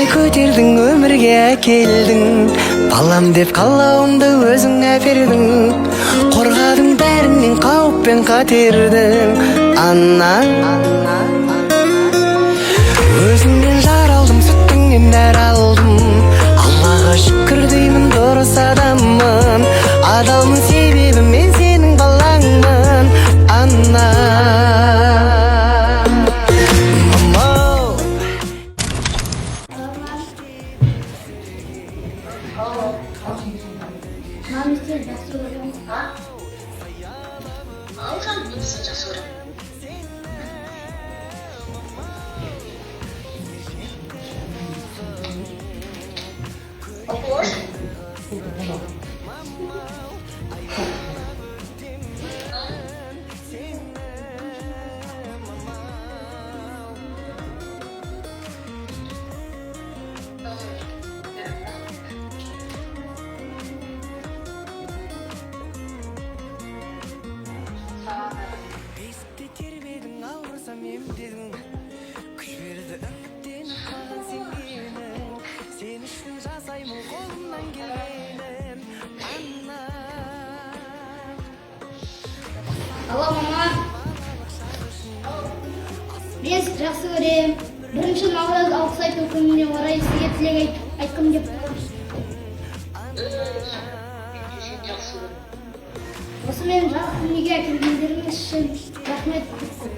Баламдай көтердің, өмірге әкелдің. Балам деп қалауымды өзің әпердің. Қорғадың бәрінен, қауіп пен қатердің. Ана, өзіңнен жаралдым, сүтіңнен нәр алдым. Аллаға шүкір деймін, дұрыс адаммын. Адалмын, себебі мен сенің балаңмын. Ана. Мамау. Мама, мен сені жақсы көремін. Алған, мен сені жақсы көремін. Оқуш. Бесікте тербедің, ауырсам емдедің. Күш берді үміттеніп маған сенгенің. Сен үшін жасаймын қолымнан келгенін. Ана. Алло, мама. Мен сізді жақсы көремін. 1 наурыз алғыс айту күніне орай сізге тілек айтқым келіп тұр. Мен де сені жақсы көремін. Осы мені жарық дүниеге әкелгендеріңіз үшін рахмет көп көп.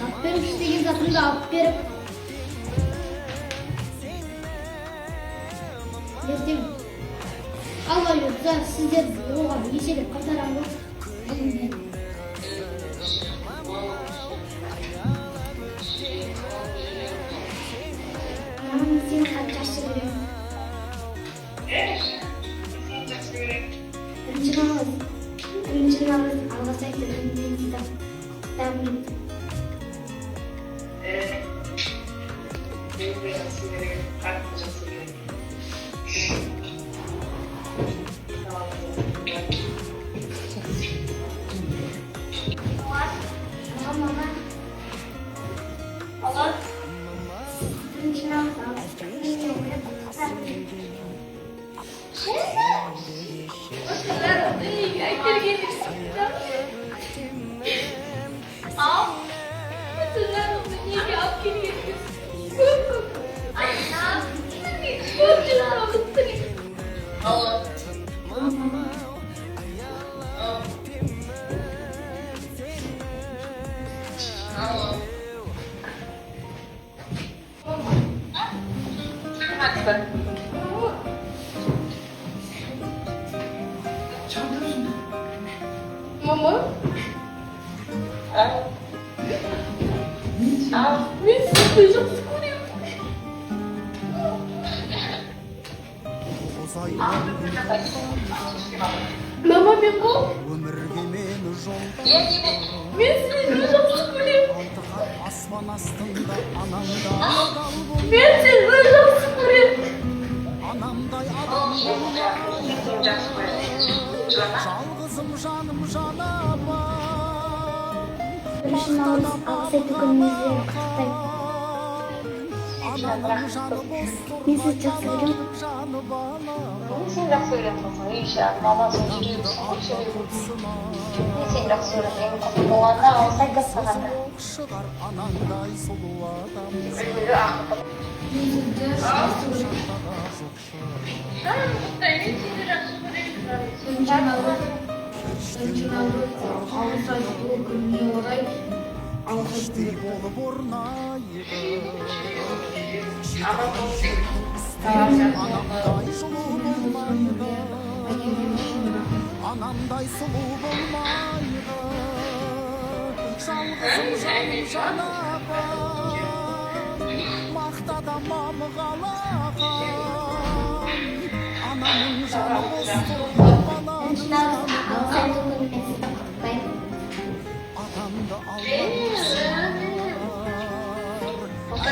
Алып беріп істеген затымды алып беріп, ертең Алла бұйыртса, сіздер оған еселеп қайтарамын ғой. Бүгіннен. Мама, мен сені қатты жақсы көремін. Мен сені жақсы көремін. 1 наурыз алғыс айту күнімен сізді құттықтаймын. Мен де жақсы көремін. Қатты жақсы көремін. Алло, мама. Алло. 1 наурыз алғыс күнімен орай құттықтаймын. Осылар дүниеге әкелгеніңіз. Ал осылар дүниеге алып келгеніңіз. Көп көп сізге көп денсаулық тілеймін. Алло. Мама. Алло. Саламатсыз ба? Мама, Ау. Ау. мен сізді жақсы көремін. Мама, мен ғой. Өмірге мені жол Иә, не болды? Мен сізді жақсы көремін. Аспан астында анаңдай адал бол. Мен сізді жақсы көремін. Анамдай адам. Мен сені жақсы көремін. Жылама. Жалғызым, жаным, жанапам. 1 наурыз алғыс айту күніңізбен құттықтаймын. Ананың жаны бос. Мен сізді жақсы көремін. Жаны бала. Мен сені жақсы көремін, қызым. Үй мама, сен жүрегімсің ғой, жүрегім. Мен сені жақсы көремін. Ең қызық болғанда алғыс айтады саған да. Шығар анаңдай сұлу адам. Үлгілі, ақылды. Мен сізді жақсы көремін. Мен сені жақсы көремін. 1 наурыз алғыс айту күніне орай алғыс Іштей болып орнайды. Аман болсын. Анамдай сұлу болмайды. Әкелген үшін рахмет. Анамдай сұлу болмайды. Жалғызым, жаным, жанапам. Мақтада мамық алақан. Ананың жаны бос тұрған баланың 1 наурыз жаны. алғыс айту күнімен сізді құттықтаймын. Атамды алла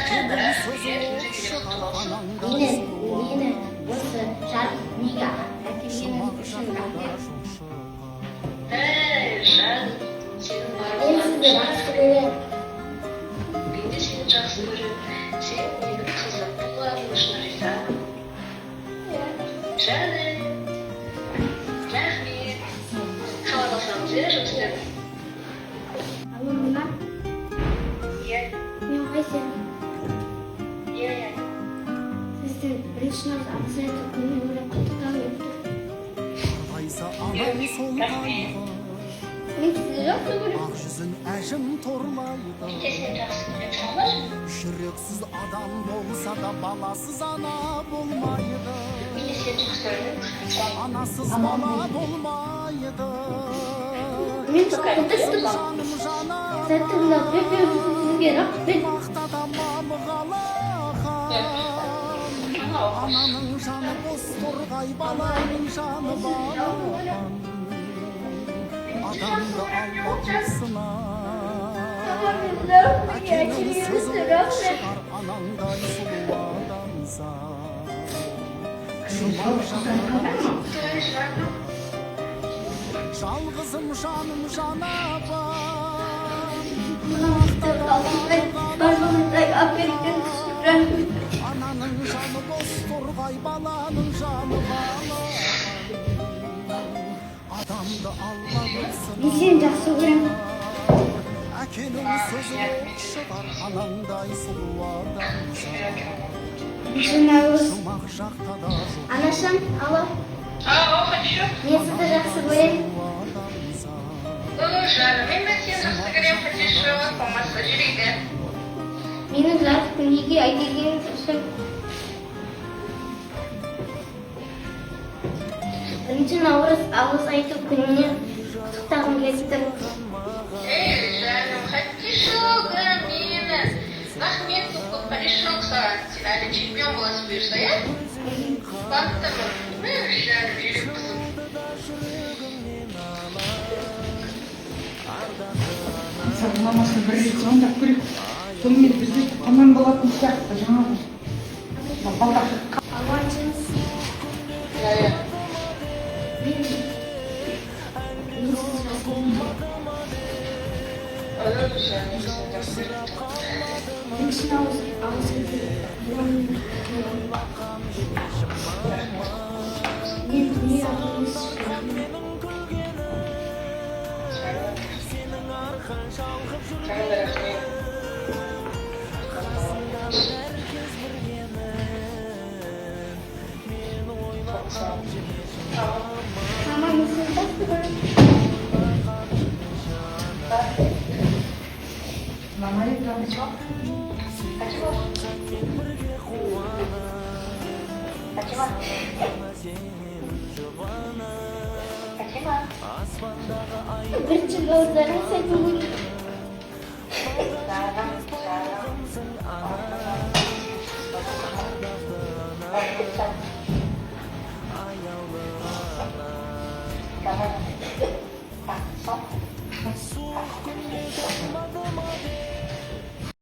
әкенің сөзі оқ шығар анаңдай Мені, сұлу. мені осы жарық дүниеге әкелгеніңіз үшін рахмет. Ей, жан, сенің Мен сізді жақсы көремін. Иә. Мен Айсен. Иә, иә. Сізді бірінші наурыз алғыс айту күніне орай құттықтағым келіп тұр. Қартайса анаң сол қайғы. Мен сізді жақсы көремін. Ақ жүзін әжім торлайды. Мен де сені жақсы көремін, жаным. Жүрексіз адам болса да, баласыз ана болмайды. Мен де сені жақсы көремін, жаным. Анасыз бала болмайды. Мен құдды Жаным, жаным. Сәтті сізге рахмет. Мақтада мамық алақан. Ананың жаны бозторғай, баланың жаны балапан. Адамды Алла көп сынар. Әкенің сөзі оқ шығар, анаңдай сұлу адамзат. Жұмақ жалғызым, жаным, жанапам. Барлығыңызға әперген рахмет. Ананың жаны бозторғай, баланың жаны балапан. Адамды Алла көп Мен сені жақсы көремін. Әкенің сөзі оқ шығар, анаңдай сұлу адамзат. Бірінші наурыз. Жұмақ жақта да жоқ Анашым, алло. Ау, хочу. Мен сізді жақсы көремін. адамзат. О, жаным, мен де сені жақсы көремін, Хадиша, болмаса жүрегі. Мені жарық дүниеге әкелгеніңіз үшін. Бірінші наурыз алғыс айту күніне құттықтағым келіп тұр. Ей, жаным, Хадишогым мені. Рахмет көп көп, Хадишок, саған. Сен әлі чемпион боласың, бұйырса, иә? Бақыттымын. Мә, жаным, жүрек қызым. Ансардың мамасына бір рет звондап көрейік. Сонымен бізде аман болатын сияқты жаңағы балдар. Амансыз. Иә, иә. Мен сізді жақсы көремін. О, жаным, сені жақсы көремін. Бірінші наурыз алғыс айту күніне. Мен дүние әкелгеніңіз үшін рахмет. Саған да рахмет. Çok sağ ol. Мама, мен сізді жақсы көремін. Мама айтамыз. Фатима. Фатима. Фатима. Бірінші наурыз алғыс айту күні. Жаным, жаным. Рахмет саған. Жаным. Бақытсың.